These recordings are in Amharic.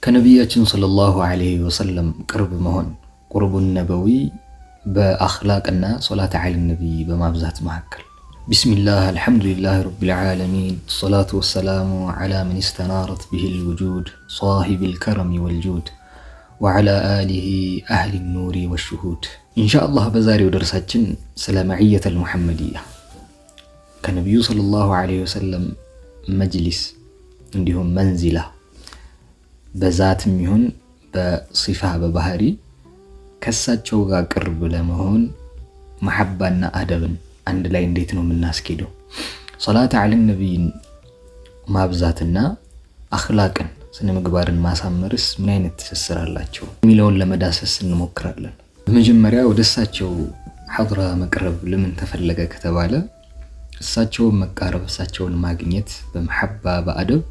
ከነቢያችን صلى الله عليه وسلم ቅርብ መሆን፣ قرب النبوي በአኽላቅና صلاة على النبي በማብዛት መካከል። بسم الله الحمد لله رب العالمين الصلاة والسلام على من استنارت به الوجود صاحب الكرم والجود وعلى آله أهل النور والشهود። ኢንሻአላህ በዛሬው ደርሳችን ስለ معية المحمدية፣ ከነቢዩ صلى الله عليه وسلم መጅሊስ እንዲሁም መንዚላ፣ በዛትም ይሁን በሲፋ በባህሪ ከሳቸው ጋር ቅርብ ለመሆን መሐባና አደብን አንድ ላይ እንዴት ነው የምናስኬደው? صلاة على النبي ን ማብዛትና አኽላቅን ስነ ምግባርን ማሳመርስ ምን አይነት ትስስር አላቸው የሚለውን ለመዳሰስ እንሞክራለን። በመጀመሪያ ወደ እሳቸው ሐድራ መቅረብ ለምን ተፈለገ ከተባለ፣ እሳቸውን መቃረብ፣ እሳቸውን ማግኘት በመሐባ በአደብ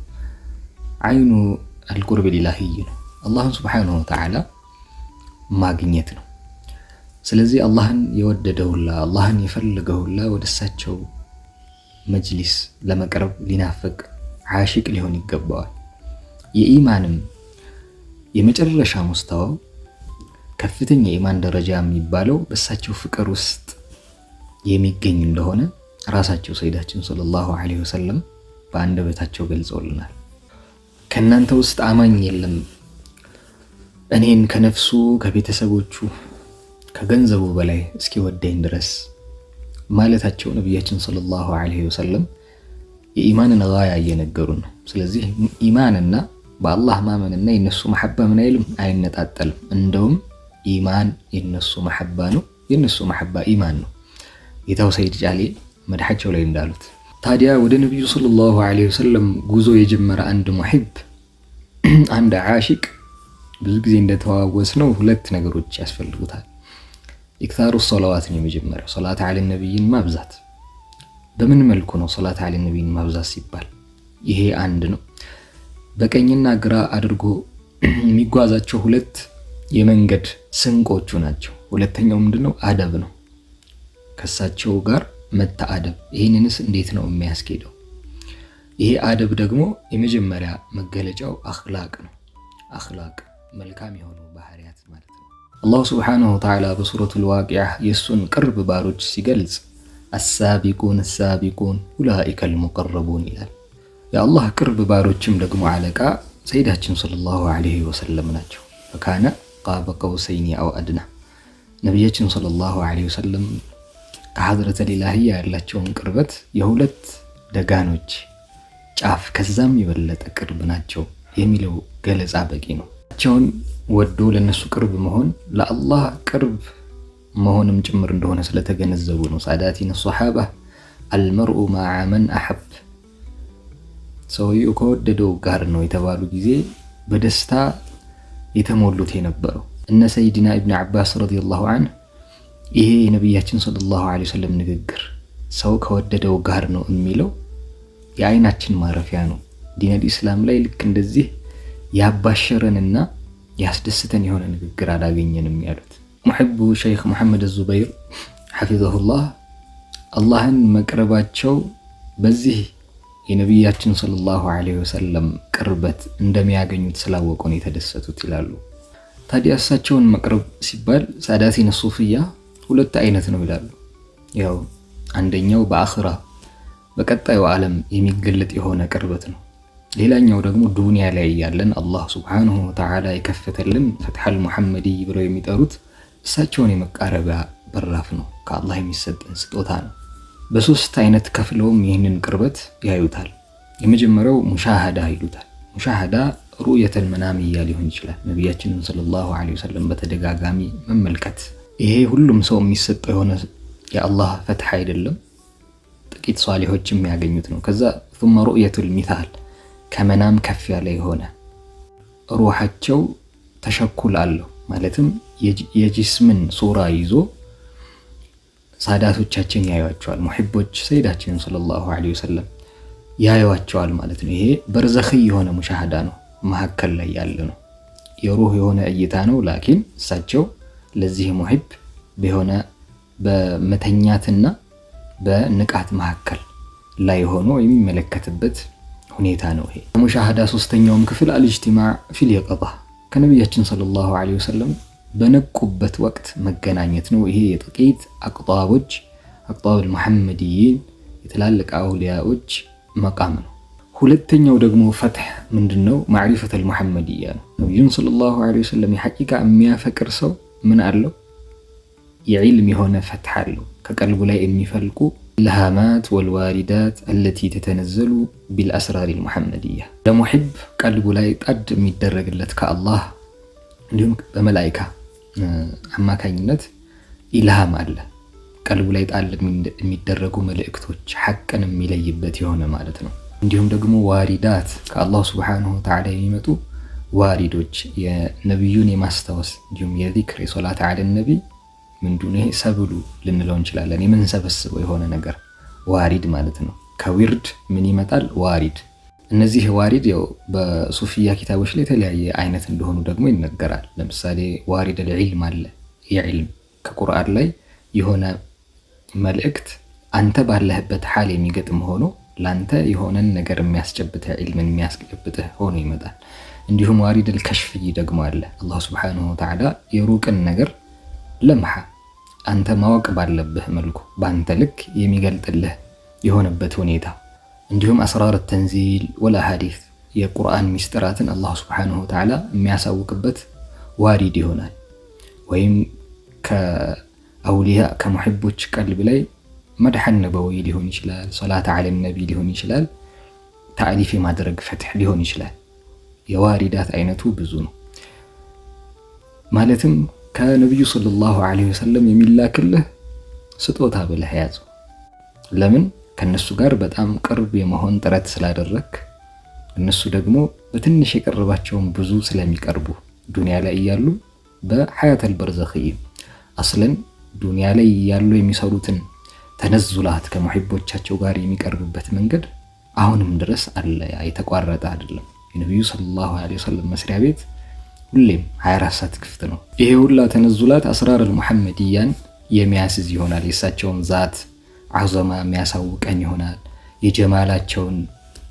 عين القرب الإلهي ነው። አላህን سبحانه وتعالى ማግኘት ነው። ስለዚህ አላህን የወደደ ሁላ፣ አላህን የፈለገ ሁላ ወደ እሳቸው መጅሊስ ለመቅረብ ሊናፍቅ፣ ዓሺቅ ሊሆን ይገባዋል። የኢማንም የመጨረሻ ሙስተዋው፣ ከፍተኛ የኢማን ደረጃ የሚባለው በእሳቸው ፍቅር ውስጥ የሚገኝ እንደሆነ ራሳቸው ሰይዳችን صلى الله عليه وسلم በአንደበታቸው ገልጸውልናል። ከእናንተ ውስጥ አማኝ የለም እኔን ከነፍሱ፣ ከቤተሰቦቹ፣ ከገንዘቡ በላይ እስኪወደኝ ድረስ ማለታቸው ነቢያችን صلى الله عليه وسلم የኢማንን ጋያ እየነገሩን ነው። ስለዚህ ኢማንና በአላህ ማመንና የነሱ መሐባ ምን አይልም፣ አይነጣጠልም። እንደውም ኢማን የነሱ መሐባ ነው፣ የነሱ መሐባ ኢማን ነው። ጌታው ሰይድ ጫሌ መድሓቸው ላይ እንዳሉት። ታዲያ ወደ ነቢዩ صلى الله عليه وسلم ጉዞ የጀመረ አንድ ሙሒብ፣ አንድ ዓሺቅ ብዙ ጊዜ እንደተዋወስ ነው ሁለት ነገሮች ያስፈልጉታል። إكثار الصلوات ነው የመጀመሪያው፣ صلاة على النبي ን ማብዛት። በምን መልኩ ነው صلاة على النبي ን ማብዛት ሲባል? ይሄ አንድ ነው። በቀኝና ግራ አድርጎ የሚጓዛቸው ሁለት የመንገድ ስንቆቹ ናቸው። ሁለተኛው ምንድነው? አደብ ነው። ከሳቸው ጋር መታአደብ። ይህንንስ እንዴት ነው የሚያስኬደው? ይሄ አደብ ደግሞ የመጀመሪያ መገለጫው አኽላቅ ነው። አኽላቅ መልካም የሆኑ ባህሪያት ማለት ነው። አላሁ سبحانه وتعالى በሱረቱል ዋቂዓ የእሱን ቅርብ ባሮች ሲገልጽ السابقون السابقون أولئك المقربون ይላል። የአላህ ቅርብ ባሮችም ደግሞ አለቃ ሰይዳችን صلى الله عليه وسلم ናቸው። فكان قاب قوسين أو أدنى። ነቢያችን صلى الله عليه وسلم ከ حضرة الإلهية ያላቸውን ቅርበት የሁለት ደጋኖች ጫፍ ከዛም የበለጠ ቅርብ ናቸው የሚለው ገለጻ በቂ ነው። ቸውን ወዶ ለነሱ ቅርብ መሆን ለአላህ ቅርብ መሆንም ጭምር እንደሆነ ስለተገነዘቡ ነው። ساداتنا الصحابة المرء مع من أحب፣ ሰውየው ከወደደው ጋር ነው የተባሉ ጊዜ በደስታ የተሞሉት የነበረው እነ ሰይድና ኢብን ዓባስ رضي الله عنه ይሄ የነቢያችን صلى الله عليه وسلم ንግግር ሰው ከወደደው ጋር ነው የሚለው የአይናችን ማረፊያ ነው። ዲነል ኢስላም ላይ ልክ እንደዚህ ያባሸረንና ያስደስተን የሆነ ንግግር አላገኘንም ያሉት ሙሕቡ ሸይኽ መሐመድ ዙበይር حفظه الله አላህን መቅረባቸው በዚህ የነቢያችን صلى الله عليه وسلم ቅርበት እንደሚያገኙት ስላወቁ ነው የተደሰቱት ይላሉ። ታዲያ እሳቸውን መቅረብ ሲባል ساداتنا الصوفية ሁለት አይነት ነው ይላሉ። ያው አንደኛው በአኽራ፣ በቀጣዩ ዓለም የሚገለጥ የሆነ ቅርበት ነው። ሌላኛው ደግሞ ዱንያ ላይ ያለን አላህ سبحانه وتعالى የከፈተልን الفتح المحمدي ብለው የሚጠሩት እሳቸውን የመቃረቢያ በራፍ ነው። ከአላህ የሚሰጠን ስጦታ ነው። በሶስት አይነት ከፍለውም ይህንን ቅርበት ያዩታል። የመጀመሪያው ሙሻሃዳ ይሉታል። ሙሻሃዳ رؤية المنامية ሊሆን ይችላል። ነቢያችንን صلى الله عليه وسلم በተደጋጋሚ መመልከት። ይሄ ሁሉም ሰው የሚሰጠው የሆነ የአላህ ፈትሕ አይደለም። ጥቂት ሷሊሆች የሚያገኙት ነው። ከዛ ثم رؤية المثال፣ ከመናም ከፍ ያለ የሆነ ሩሓቸው ተሸኩል አለው፣ ማለትም የጂስምን ሱራ ይዞ ሳዳቶቻችን ያዩዋቸዋል። ሙሒቦች ሰይዳችንን صلى الله عليه وسلم ያዩዋቸዋል ማለት ነው። ይሄ በርዘኺ የሆነ ሙሻሃዳ ነው፣ መካከል ላይ ያለ ነው። የሩህ የሆነ እይታ ነው። لكن እሳቸው ለዚህ ሙሒብ በሆነ በመተኛትና በንቃት መካከል ላይ ሆኖ የሚመለከትበት ሁኔታ ነው። ይሄ ሙሻሃዳ ሶስተኛውም ክፍል الاجتماع في اليقظة ከነቢያችን صلى الله عليه وسلم በነቁበት ወቅት መገናኘት ነው። ይሄ የጥቂት አቅጣቦች أقطاب المحمديين የትላልቅ አውሊያዎች መቃም ነው። ሁለተኛው ደግሞ ፈትሕ ምንድን ነው? معرفة المحمدية ነው። ነቢዩን صلى الله عليه وسلم የሐቂቃ የሚያፈቅር ሰው ምን አለው? የዒልም የሆነ ፈትሕ አለው። ከቀልቡ ላይ የሚፈልቁ الإلهامات والواردات التي تتنزل بالأسرار المحمدية ለሙሒብ ቀልቡ ላይ ጣድ የሚደረግለት ከአላህ እንዲሁም በመላኢካ አማካኝነት ኢልሃም አለ። ቀልቡ ላይ ጣል የሚደረጉ መልእክቶች ሐቅን የሚለይበት የሆነ ማለት ነው። እንዲሁም ደግሞ ዋሪዳት ከአላህ سبحانه وتعالى የሚመጡ ዋሪዶች የነቢዩን የማስታወስ እንዲሁም የዚክር የሶላት على النبي ምንድን ይሄ ሰብሉ ልንለው እንችላለን። የምንሰበስበው የሆነ ነገር ዋሪድ ማለት ነው። ከዊርድ ምን ይመጣል? ዋሪድ። እነዚህ ዋሪድ ያው በሱፊያ ኪታቦች ላይ የተለያየ አይነት እንደሆኑ ደግሞ ይነገራል። ለምሳሌ وارد العلم አለ። የዕልም ከቁርአን ላይ የሆነ መልእክት አንተ ባለህበት ሓል የሚገጥም ሆኖ ላንተ የሆነን ነገር የሚያስጨብጥህ ዒልምን የሚያስጨብጥህ ሆኖ ይመጣል። እንዲሁም وارد الكشفي ደግሞ አለ። አላህ سبحانه وتعالى የሩቅን ነገር لمحة አንተ ማወቅ ባለብህ መልኩ በአንተ ልክ የሚገልጥልህ የሆነበት ሁኔታ። እንዲሁም أسرار التنزيل والأحاديث የቁርአን ሚስጥራትን አላህ سبحانه وتعالى የሚያሳውቅበት ዋሪድ ይሆናል። ወይም ከአውሊያ ከሙሒቦች ቀልብ ላይ مدح نبوي ሊሆን ይችላል፣ صلاة على النبي ሊሆን ይችላል፣ ተዕሊፍ የማድረግ ፈትሕ ሊሆን ይችላል። የዋሪዳት አይነቱ ብዙ ነው። ማለትም ከነቢዩ صلى الله عليه وسلم የሚላክልህ ስጦታ ብለህ ያዘው። ለምን? ከእነሱ ጋር በጣም ቅርብ የመሆን ጥረት ስላደረክ፣ እነሱ ደግሞ በትንሽ የቀረባቸውን ብዙ ስለሚቀርቡ ዱንያ ላይ እያሉ በ حياة البرزخية አስለን ዱንያ ላይ እያሉ የሚሰሩትን ተነዙላት ከሙሒቦቻቸው ጋር የሚቀርቡበት መንገድ አሁንም ድረስ አለ፣ የተቋረጠ አይደለም። የነቢዩ ሰለላሁ ዐለይሂ ወሰለም መስሪያ ቤት ሁሌም 24 ሰዓት ክፍት ነው። ይሄ ሁላ ተነዙላት አስራር አልሙሐመድያን የሚያስዝ ይሆናል። የእሳቸውን ዛት ዐዘማ የሚያሳውቀን ይሆናል። የጀማላቸውን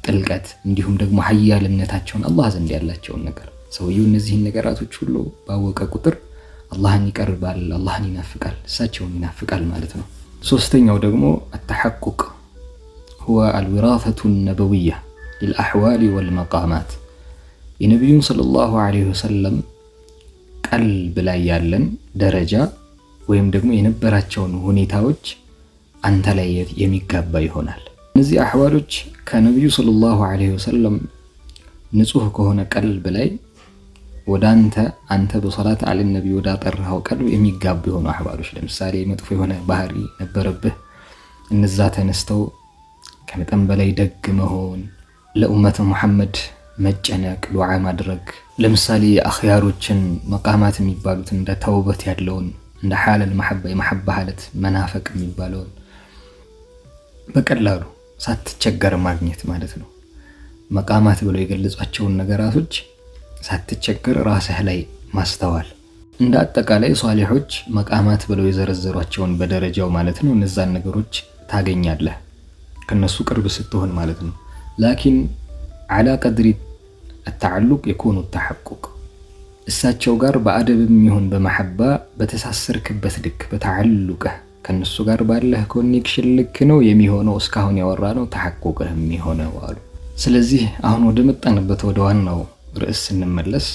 ጥልቀት እንዲሁም ደግሞ ሀያልነታቸውን አላህ ዘንድ ያላቸውን ነገር ሰውየው እነዚህን ነገራቶች ሁሉ ባወቀ ቁጥር አላህን ይቀርባል፣ አላህን ይናፍቃል፣ እሳቸውን ይናፍቃል ማለት ነው። ሶስተኛው ደግሞ አተሐቁቅ ሁወ አልዊራፈቱ ነበዊያ ሊልአሕዋሊ ወልመቃማት የነቢዩን ሰለላሁ ዐለይሂ ወሰለም ቀልብ ላይ ያለን ደረጃ ወይም ደግሞ የነበራቸውን ሁኔታዎች አንተ ላይ የሚጋባ ይሆናል። እነዚህ አሕዋሎች ከነቢዩ ሰለላሁ ዐለይሂ ወሰለም ንጹህ ከሆነ ቀልብ ላይ ወደ አንተ አንተ በሶላት ዐለ ነቢ ወዳጠራኸው ቀልብ የሚጋቡ የሆኑ አሕዋሎች፣ ለምሳሌ መጥፎ የሆነ ባህሪ ነበረብህ፣ እነዛ ተነስተው ከመጠን በላይ ደግ መሆን፣ ለኡመት ሙሐመድ መጨነቅ፣ ዱዓ ማድረግ፣ ለምሳሌ የአኽያሮችን መቃማት የሚባሉትን እንደ ተውበት ያለውን እንደ ሓለል መሐባ የመሐባ ሀለት መናፈቅ የሚባለውን በቀላሉ ሳትቸገር ማግኘት ማለት ነው። መቃማት ብለው የገለጿቸውን ነገራቶች ሳትቸገር ራስህ ላይ ማስተዋል። እንደ አጠቃላይ ሷሊሖች መቃማት ብለው የዘረዘሯቸውን በደረጃው ማለት ነው እነዛን ነገሮች ታገኛለህ ከነሱ ቅርብ ስትሆን ማለት ነው። ላኪን ዐላ ቀድሪ አተዓሉቅ የኮኑ ተሐቁቅ እሳቸው ጋር በአደብም ይሁን በመሐባ በተሳሰርክበት ልክ በተዓሉቅህ ከእነሱ ጋር ባለህ connection ልክ ነው የሚሆነው። እስካሁን ያወራ ነው ተሐቁቅህ የሚሆነው አሉ። ስለዚህ አሁን ወደ መጣንበት ወደ ዋናው ርዕስ ስንመለስ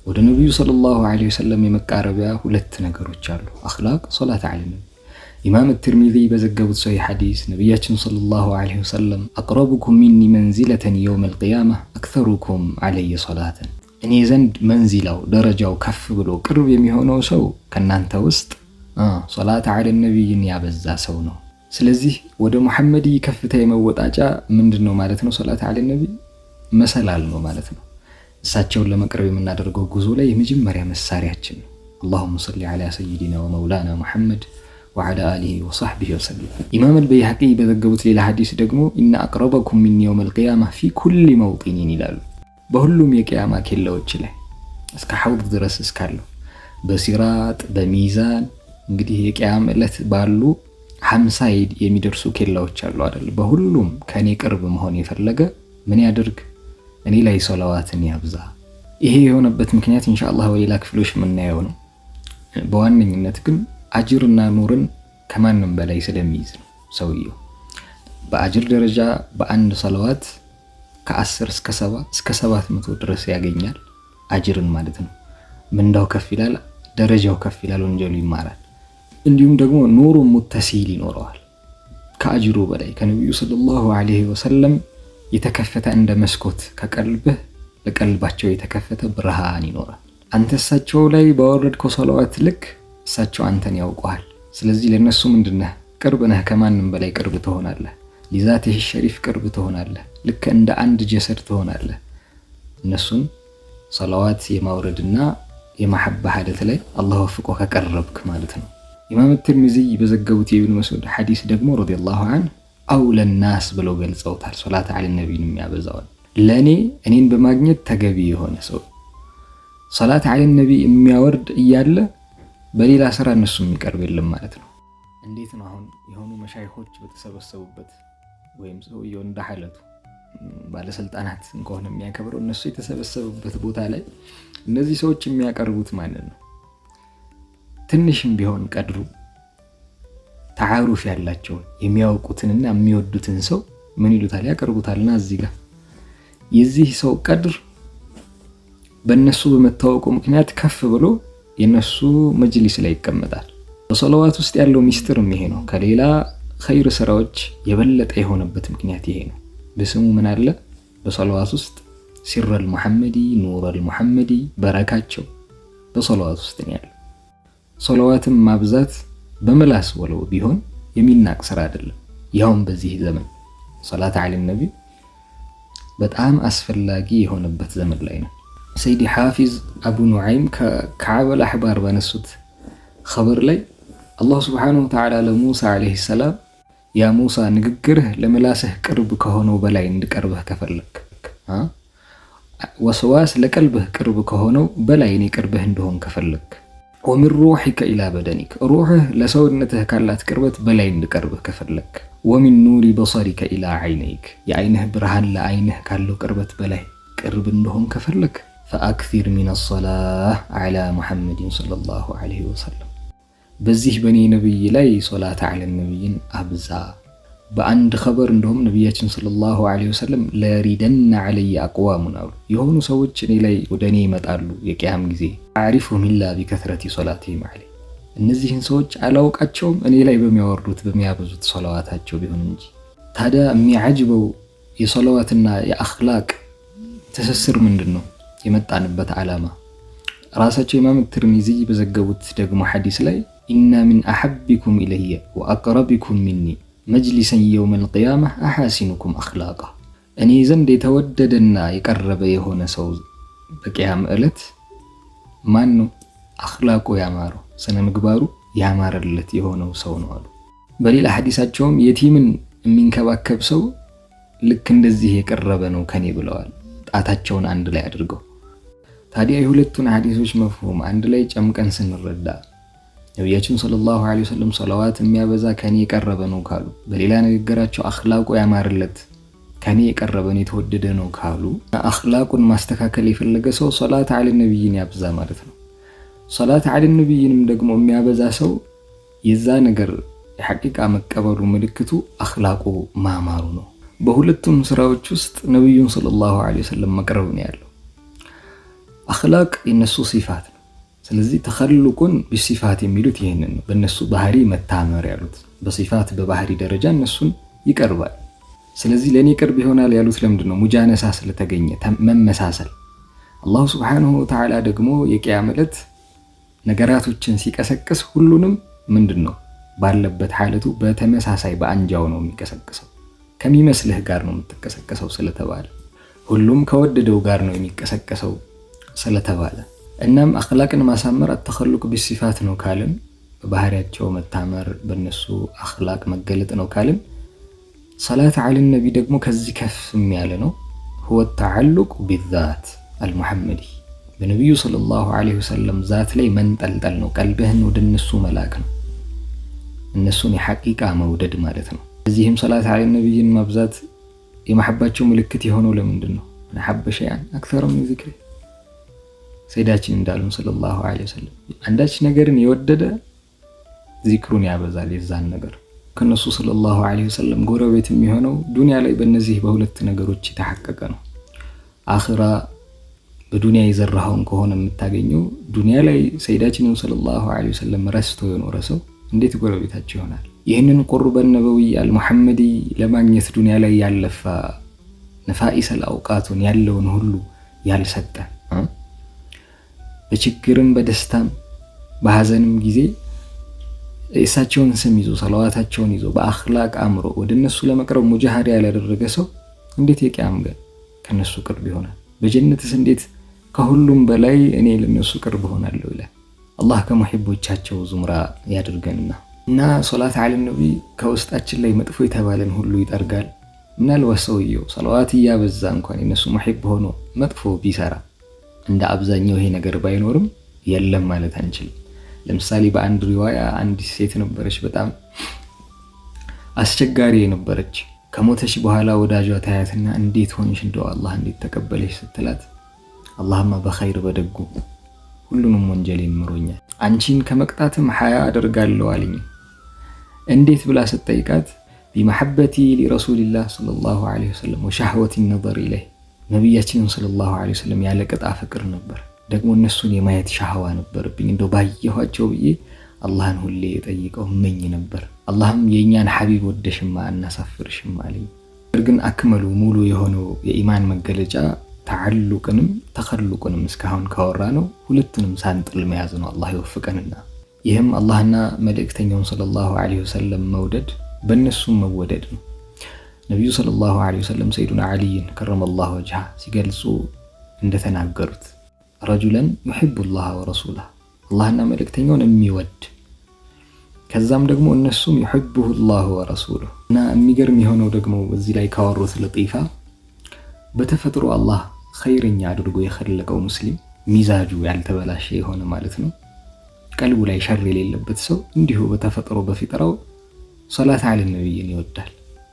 ወደ ነቢዩ صلى الله عليه وسلم የመቃረቢያ ሁለት ነገሮች አሉ፣ አኽላቅ፣ ሶላት ዐለ ነቢ። ኢማም ትርሚዚ በዘገቡት ሰሂህ ሐዲስ ነቢያችን صلى الله عليه وسلم أقربكم مني منزلة يوم القيامة أكثركم علي صلاة፣ እኔ ዘንድ መንዚላው ደረጃው ከፍ ብሎ ቅርብ የሚሆነው ሰው ከእናንተ ውስጥ ሶላት ዐለ ነቢይን ያበዛ ሰው ነው። ስለዚህ ወደ ሙሐመዲ ከፍታ የመወጣጫ ምንድን ነው ማለት ነው? ሶላት ዐለ ነቢይ መሰላል ነው ማለት ነው። እሳቸውን ለመቅረብ የምናደርገው ጉዞ ላይ የመጀመሪያ መሳሪያችን ነው። اللهم صل على سيدنا ومولانا محمد وعلى آله وصحبه وسلم። ኢማም አልበይሐቂ በዘገቡት ሌላ ሐዲስ ደግሞ إن أقربكم مني يوم القيامة في كل موطن ይላሉ። በሁሉም የቅያማ ኬላዎች ላይ እስከ ሐውድ ድረስ እስካለው በሲራጥ በሚዛን እንግዲህ የቅያም ዕለት ባሉ 50 የሚደርሱ ኬላዎች አሉ አይደል? በሁሉም ከኔ ቅርብ መሆን የፈለገ ምን ያድርግ? እኔ ላይ ሰለዋትን ያብዛ። ይሄ የሆነበት ምክንያት ኢንሻአላህ በሌላ ክፍሎች የምናየው ነው። በዋነኝነት ግን አጅርና ኑርን ከማንም በላይ ስለሚይዝ ነው። ሰውየው በአጅር ደረጃ በአንድ ሰለዋት ከ10 እስከ 7 እስከ 700 ድረስ ያገኛል አጅርን ማለት ነው። ምንዳው ከፍ ይላል፣ ደረጃው ከፍ ይላል፣ ወንጀሉ ይማራል። እንዲሁም ደግሞ ኑሩ ሙተሲል ይኖረዋል። ከአጅሩ በላይ ከነቢዩ ሰለላሁ ዐለይሂ ወሰለም የተከፈተ እንደ መስኮት ከቀልብህ ለቀልባቸው የተከፈተ ብርሃን ይኖራል። አንተ እሳቸው ላይ ባወረድከው ሰለዋት ልክ እሳቸው አንተን ያውቀዋል። ስለዚህ ለነሱ ምንድነህ? ቅርብ ነህ። ከማንም በላይ ቅርብ ትሆናለህ። ሊዛትህ ሸሪፍ ቅርብ ትሆናለህ። ልክ እንደ አንድ ጀሰድ ትሆናለህ። እነሱን ሰለዋት የማውረድና የመሐባ ሀደት ላይ አላህ ወፍቆ ከቀረብክ ማለት ነው። ኢማም ትርሚዚ በዘገቡት የኢብኑ መስዑድ ሐዲስ ደግሞ رضي الله عنه أولى الناس ብለው ገልጸውታል። ሶላት ዐለ ነቢይን የሚያበዛዋል ለእኔ እኔን በማግኘት ተገቢ የሆነ ሰው ሶላት ዐለ ነቢይ የሚያወርድ እያለ በሌላ ስራ እነሱ የሚቀርብ የለም ማለት ነው። እንዴት ነው አሁን የሆኑ መሻይኾች በተሰበሰቡበት ወይም ሰውየው እንደ ሐለቱ ባለስልጣናት ከሆነ የሚያከብረው እነሱ የተሰበሰቡበት ቦታ ላይ እነዚህ ሰዎች የሚያቀርቡት ማንን ነው? ትንሽም ቢሆን ቀድሩ ተዓሩፍ ያላቸውን የሚያውቁትንና የሚወዱትን ሰው ምን ይሉታል? ያቀርቡታልና እዚህ ጋር የዚህ ሰው ቀድር በእነሱ በመታወቁ ምክንያት ከፍ ብሎ የነሱ መጅሊስ ላይ ይቀመጣል። በሰለዋት ውስጥ ያለው ሚስጥርም ይሄ ነው። ከሌላ ኸይር ስራዎች የበለጠ የሆነበት ምክንያት ይሄ ነው። በስሙ ምን አለ? በሰለዋት ውስጥ ሲረል ሙሐመዲ፣ ኑረል ሙሐመዲ፣ በረካቸው በሰለዋት ውስጥ ነው ያለው። ሰለዋትን ማብዛት በምላስ ወለው ቢሆን የሚናቅ ስራ አይደለም። ያውም በዚህ ዘመን ሰላት ዐለ ነቢ በጣም አስፈላጊ የሆነበት ዘመን ላይ ነው። ሰይዲ ሐፊዝ አቡ ኑዓይም ከከዓብ አልአሕባር ባነሱት ኸበር ላይ አላህ ስብሓነሁ ወተዓላ ለሙሳ ዓለይሂ ሰላም ያ ሙሳ ንግግርህ ለምላስህ ቅርብ ከሆነው በላይ እንድቀርብህ ከፈለክ፣ ወስዋስ ለቀልብህ ቅርብ ከሆነው በላይ እኔ ቅርብህ እንደሆን ከፈለክ፣ ومن روحك إلى بدنك ሩሕህ ለሰውነትህ ካላት ቅርበት በላይ እንድቀርብህ ከፈለክ፣ ومن نور بصرك إلى عينيك የአይንህ ብርሃን ለአይንህ ካለው ቅርበት በላይ ቅርብ እንደሆን ከፈለክ فأكثر من الصلاة على محمد صلى الله عليه وسلم በዚህ በእኔ ነብይ ላይ ሶላት ዐለ ነብይን አብዛ። በአንድ ኸበር እንደውም ነቢያችን صلى الله عليه وسلم ليردن علي أقوام አሉ። የሆኑ ሰዎች እኔ ላይ ወደ እኔ ይመጣሉ የቅያም ጊዜ أعرفهم إلا بكثرة صلاتهم علي እነዚህን ሰዎች አላውቃቸውም እኔ ላይ በሚያወርዱት በሚያበዙት ሶላዋታቸው ቢሆን እንጂ። ታዲያ የሚያጅበው የሶላዋትና የአኽላቅ ትስስር ምንድን ነው? የመጣንበት ዓላማ ራሳቸው ኢማም ትርሚዚ በዘገቡት ደግሞ ሐዲስ ላይ إن من أحبكم إلي وأقربكم مني مجلسا يوم القيامة أحاسنكم أخلاقا እኔ ዘንድ የተወደደና የቀረበ የሆነ ሰው በቅያም ዕለት ማን ነው? አኽላቁ ያማረው ስነ ምግባሩ ያማረለት የሆነው ሰው ነው አሉ። በሌላ ሐዲሳቸውም የቲምን የሚንከባከብ ሰው ልክ እንደዚህ የቀረበ ነው ከኔ ብለዋል፣ ጣታቸውን አንድ ላይ አድርገው። ታዲያ የሁለቱን ሐዲሶች መፍሁም አንድ ላይ ጨምቀን ስንረዳ ነቢያችን ሰለላሁ ዐለይሂ ወሰለም ሰለዋት የሚያበዛ ከኔ የቀረበ ነው ካሉ፣ በሌላ ንግግራቸው አኽላቁ ያማረለት ከኔ የቀረበ ነው የተወደደ ነው ካሉ፣ አኽላቁን ማስተካከል የፈለገ ሰው ሶላት ዐለ ነቢይን ያብዛ ማለት ነው። ሶላት ዐለ ነቢይንም ደግሞ የሚያበዛ ሰው የዛ ነገር የሐቂቃ መቀበሉ ምልክቱ አኽላቁ ማማሩ ነው። በሁለቱም ስራዎች ውስጥ ነቢዩን ሰለላሁ ዐለይሂ ወሰለም መቅረብ ነው ያለው። አኽላቅ የነሱ ሲፋት ነው። ስለዚህ ተኸልቁን ቢሲፋት የሚሉት ይህንን ነው። በእነሱ ባህሪ መታመር ያሉት በሲፋት በባህሪ ደረጃ እነሱን ይቀርባል። ስለዚህ ለእኔ ቅርብ ይሆናል ያሉት ለምንድን ነው? ሙጃነሳ ስለተገኘ መመሳሰል። አላሁ ስብሓነሁ ወተዓላ ደግሞ የቅያም ዕለት ነገራቶችን ሲቀሰቅስ ሁሉንም ምንድን ነው ባለበት ሐለቱ በተመሳሳይ በአንጃው ነው የሚቀሰቅሰው። ከሚመስልህ ጋር ነው የምትቀሰቀሰው ስለተባለ፣ ሁሉም ከወደደው ጋር ነው የሚቀሰቀሰው ስለተባለ፣ እናም አኽላቅን ማሳመር አተኸልቁ ቢሲፋት ነው ካልን፣ በባህሪያቸው መታመር በእነሱ አኽላቅ መገለጥ ነው ካልን፣ ሰላት ዐለ ነቢ ደግሞ ከዚህ ከፍ ያለ ነው። ሁወ ተዓልቁ ቢዛት አልሙሐመዲ በነቢዩ ሰለላሁ ዐለይሂ ወሰለም ዛት ላይ መንጠልጠል ነው። ቀልብህን ወደ እነሱ መላክ ነው። እነሱን የሐቂቃ መውደድ ማለት ነው። እዚህም ሰላት ዐለ ነቢይን ማብዛት የመሐባቸው ምልክት የሆነው ለምንድን ነው? من أحب شيئا أكثر من ذكري ሰይዳችን እንዳሉን صلى الله عليه وسلم አንዳች ነገርን የወደደ ዚክሩን ያበዛል የዛን ነገር። ከነሱ صلى الله عليه وسلم ጎረቤት የሚሆነው ዱንያ ላይ በእነዚህ በሁለት ነገሮች የተሐቀቀ ነው። አኽራ በዱንያ የዘራኸውን ከሆነ የምታገኘው ዱንያ ላይ ሰይዳችንን صلى الله عليه وسلم ረስቶ የኖረ ሰው እንዴት ጎረቤታቸው ይሆናል? ይህንን قرب النبوي المحمدي ለማግኘት ዱንያ ላይ ያለፋ نفائس الأوقات ኡን ያለውን ሁሉ ያልሰጠ፣ በችግርም በደስታም በሀዘንም ጊዜ የእሳቸውን ስም ይዞ ሰለዋታቸውን ይዞ በአኽላቅ አምሮ ወደ እነሱ ለመቅረብ ሙጃሃዳ ያላደረገ ሰው እንዴት የቅያም ቀን ከነሱ ቅርብ ይሆናል? በጀነትስ እንዴት ከሁሉም በላይ እኔ ለነሱ ቅርብ እሆናለሁ ይላል? አላህ ከሙሒቦቻቸው ዙምራ ያድርገንና እና ሶላት አለ ነቢ ከውስጣችን ላይ መጥፎ የተባለን ሁሉ ይጠርጋል። ምናልባት ሰውየው ሰለዋት እያበዛ እንኳን የነሱ ሙሒብ ሆኖ መጥፎ ቢሰራ፣ እንደ አብዛኛው ይሄ ነገር ባይኖርም የለም ማለት አንችልም። ለምሳሌ በአንድ ሪዋያ አንዲት ሴት ነበረች፣ በጣም አስቸጋሪ የነበረች። ከሞተች በኋላ ወዳጇ ታያትና እንዴት ሆንሽ፣ እንደው አላህ እንዴት ተቀበለሽ ስትላት፣ አላህማ በኸይር በደጉ ሁሉንም ወንጀል ምሮኛል፣ አንቺን ከመቅጣትም ሀያ አደርጋለሁ አለኝ። እንዴት ብላ ስትጠይቃት بمحبتي لرسول الله صلى الله عليه وسلم وشهوة النظر إليه፣ ነቢያችንን صلى الله عليه وسلم ያለ ቅጥ አፈቅር ነበር። ደግሞ እነሱን የማየት ሻህዋ ነበርብኝ። እንደው ባየኋቸው ብዬ አላህን ሁሌ የጠይቀው እመኝ ነበር። አላህም የእኛን ሐቢብ ወደሽማ አናሳፍርሽም አለኝ። ነገር ግን أكمل ሙሉ የሆነው የኢማን መገለጫ ተዓሉቅንም ተኸሉቅንም እስካሁን ካወራ ነው ሁለቱንም ሳንጥል መያዝ ነው። አላህ ይወፍቀንና ይህም አላህና መልእክተኛውን صلى الله عليه وسلم መውደድ በእነሱም መወደድ ነው። ነቢዩ صلى الله عليه وسلم ሰይዱና ዓሊይን كرم الله وجهه ሲገልጹ እንደተናገሩት رجلا يحب الله ورسوله፣ አላህና መልእክተኛውን የሚወድ፣ ከዛም ደግሞ እነሱም يحبه الله ورسوله። እና የሚገርም የሆነው ደግሞ በዚህ ላይ ካወሩት ለጢፋ በተፈጥሮ አላህ ኸይረኛ አድርጎ የኸለቀው ሙስሊም፣ ሚዛጁ ያልተበላሸ የሆነ ማለት ነው። ቀልቡ ላይ ሸር የሌለበት ሰው እንዲሁ በተፈጥሮ በፊጥራው ሶላት አለ ነብይን ይወዳል።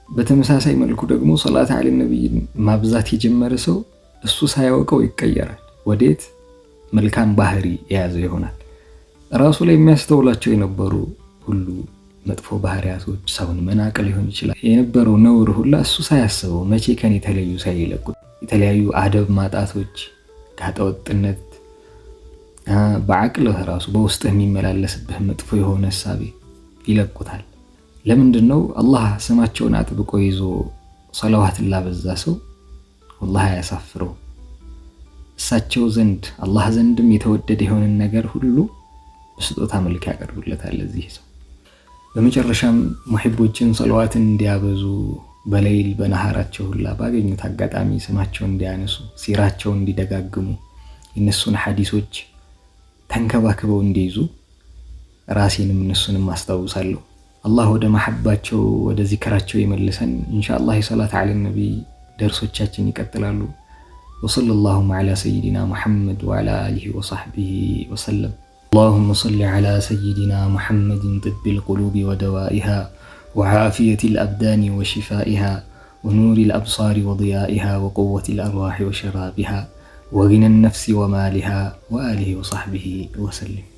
በተመሳሳይ መልኩ ደግሞ ሶላት አለ ነብይን ማብዛት የጀመረ ሰው እሱ ሳያውቀው ይቀየራል። ወዴት? መልካም ባህሪ የያዘ ይሆናል። ራሱ ላይ የሚያስተውላቸው የነበሩ ሁሉ መጥፎ ባህሪያቶች፣ ሰውን መናቅ ሊሆን ይችላል። የነበረው ነውር ሁላ እሱ ሳያስበው መቼ ከኔ የተለዩ ሳይለቁት የተለያዩ አደብ ማጣቶች፣ ጋጠወጥነት፣ በአቅልህ ራሱ በውስጥህ የሚመላለስብህ መጥፎ የሆነ እሳቤ ይለቁታል። ለምንድን ነው? አላህ ስማቸውን አጥብቆ ይዞ ሰለዋትን ላበዛ ሰው ወላሂ አያሳፍረው። እሳቸው ዘንድ አላህ ዘንድም የተወደደ የሆነን ነገር ሁሉ በስጦታ መልክ ያቀርቡለታል ለዚህ ሰው። በመጨረሻም ሙሒቦችን ሰለዋትን እንዲያበዙ፣ በሌይል በነሃራቸው ሁላ ባገኙት አጋጣሚ ስማቸውን እንዲያነሱ፣ ሲራቸውን እንዲደጋግሙ፣ የእነሱን ሐዲሶች ተንከባክበው እንዲይዙ ራሴንም እነሱንም አስታውሳለሁ። አላህ ወደ መሐባቸው ወደ ዚክራቸው ይመልሰን። ኢንሻአላህ የሰላት ዐለ ነቢይ ደርሶቻችን ይቀጥላሉ። وصلى اللهم على سيدنا محمد وعلى آله وصحبه وسلم። اللهم صل على سيدنا محمد طب القلوب ودوائها وعافية الأبدان وشفائها ونور الأبصار وضيائها وقوة الأرواح وشرابها وغنى النفس ومالها وآله وصحبه وسلم።